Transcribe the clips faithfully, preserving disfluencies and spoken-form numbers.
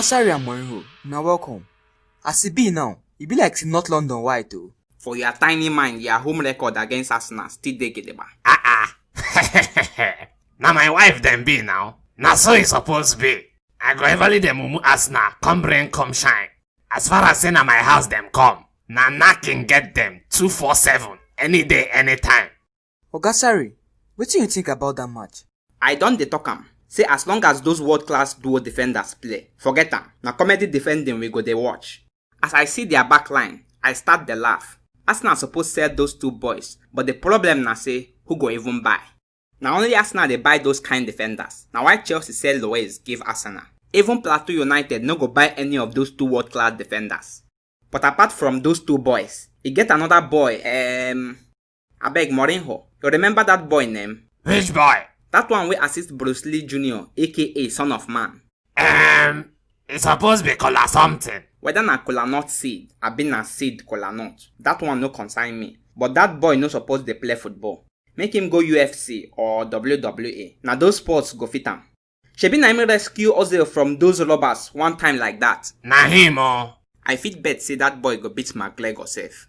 Sorry, Amorinho. Now welcome. As e be now, e be like say North London white o. For your tiny mind, your home record against Arsenal still dey gidigba. Ah ah. Na my wife dem be now. Na so e suppose be. I go everly dey mumu Arsenal, come rain, come shine. As far as say na my house dem come, na knocking get dem two four seven, any day, anytime. Oga Sarri, wetin you think about that match? I don dey talk am, say as long as those world-class duo defenders play, forget am, na comedy defending we go dey watch. As I see their back line, I start dey laugh. Arsenal suppose sell those two boys, but the problem na say, who go even buy? Na only Arsenal dey buy those kind defenders. Na why Chelsea sell Luiz give Arsenal. Even Plateau United no go buy any of those two world-class defenders. But apart from those two boys, e get another boy, um, abeg, Mourinho, you remember that boy name? Which boy? That one wey assist Bruce Lee Junior, A K A Son of Man. Um, e suppose be Kola something. Whether na kola nut seed, abi na seed kola nut, that one no concern me. But that boy no suppose dey play football. Make him go U F C or W W A. Na those sports go fit am. Shebi na him rescue Ozil from those robbers one time like that. Na him o. I fit bet say that boy go beat McGregor sef.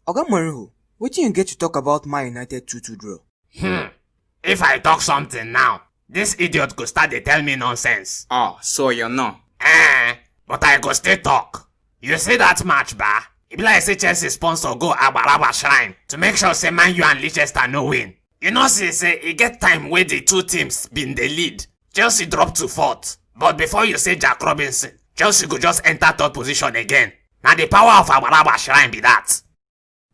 Oga Mourinho, wetin you get to talk about Man United two two draw? Hmm. If I talk something now, this idiot go start dey tell me nonsense. Oh, so you know. Eh, but I go still talk. You see that match, ba? E be like say Chelsea sponsor go Agbaragba Shrine to make sure say Man U and Leicester no win. You know, see say e get time wey the two teams been dey lead. Chelsea drop to fourth, but before you say Jack Robinson, Chelsea go just enter third position again. Na the power of Agbaragba Shrine be that.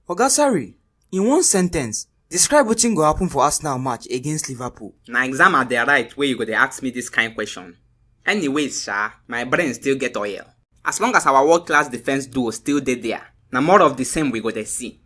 Oga Sarri, in one sentence, describe wetin go happen for Arsenal match against Liverpool. Na exam I dey write wey you go dey ask me this kind question. Anyways, sha, my brain still get oil. As long as our world-class defense duo still dey there, na more of the same we go dey see.